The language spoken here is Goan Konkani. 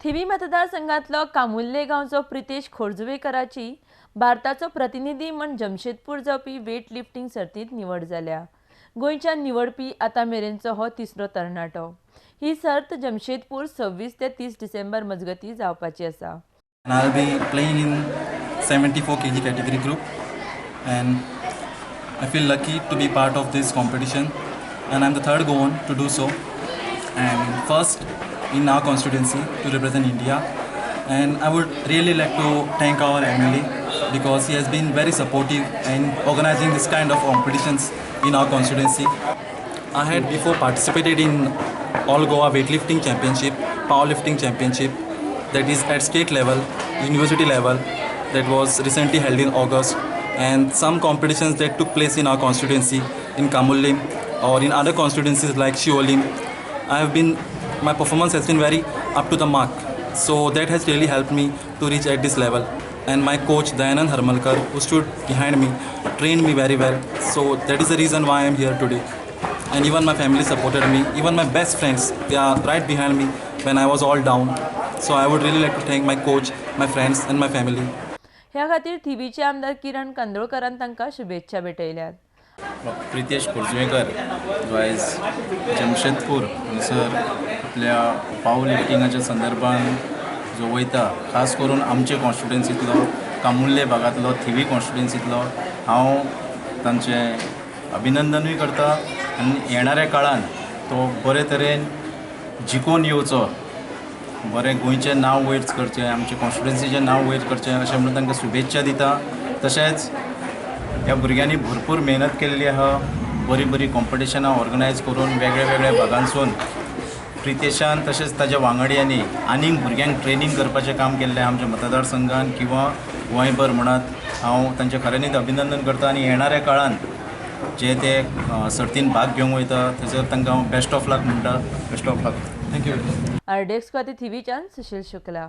थिवी मतदारसंघातलो कामुल्ले गांवचो प्रितेश खोर्जुवेकराची भारताचो प्रतिनिधी म्हण जमशेदपूर जावपी वेट लिफ्टिंग सर्तींत निवड जाल्या. गोंयच्यान निवडपी आतां मेरेनचो हो तिसरो तरणाटो. ही सर्त जमशेदपूर 26 ते 30 डिसेंबर मजगतीं जावपाची आसा. And I'll be playing in 74 kg category group, and I feel lucky to be part of this competition, and I'm the third Goan to do so and first in our constituency to represent India. And I would really like to thank our MLA because he has been very supportive in organizing this kind of competitions in our constituency. I had before participated in All Goa Weightlifting Championship, Powerlifting Championship, that is at state level, university level, that was recently held in August, and some competitions that took place in our constituency in Camurlim or in other constituencies like Siolim. I have been My performance has been very up to the mark, so that has really helped me to reach at this level. And my coach Dayanand Harmalkar, who stood behind me, trained me very well. So that is the reason why I am here today. And even my family supported me. Even my best friends, they are right behind me when I was all down. So I would really like to thank my coach, my friends and my family. ह्या खातीर थिवीचे आमदार किरण कांदोळकरान तांकां शुभेच्छा भेटयल्यात. प्रितेश खोर्जुवेकर जो आयज जमशेदपूर हांगासर आपल्या पावर लिफ्टिंगाच्या संदर्भान जो वयता, खास करून आमचे कॉन्स्टिट्युएन्सींतलो, कामुल्ले भागांतलो, थिवी कॉन्स्टिट्युएन्सींतलो, हांव तांचें अभिनंदनूय करता आनी येणाऱ्या काळान तो बरे तरेन जिखून येवचो, बरें गोंयचें नांव वयर करचें, आमचे कॉन्स्टिट्युएन्सीचें नांव वयर करचें अशें म्हणून तांकां शुभेच्छा दिता. तशेंच ह्या भुरग्यांनी भरपूर मेहनत केल्ली आहा. बरीं बरीं कॉम्पिटिशनां ऑर्गनायज करून वेगळ्या वेगळ्या भागांसून प्रितेशान तशेंच ताज्या वांगड्यांनी आनीक भुरग्यांक ट्रेनींग करपाचें काम केल्लें आहा. आमच्या मतदारसंघान किंवा गोंयभर म्हणत, हांव तांचें खऱ्यांनीच अभिनंदन करता आनी येणाऱ्या काळान जे ते सर्तीन भाग घेवंक वयता, थंयसर तांकां हांव बेस्ट ऑफ लक म्हणटा. Best of luck. Thank you. RDX खातीर थिवीच्यान सुशील शुक्ला.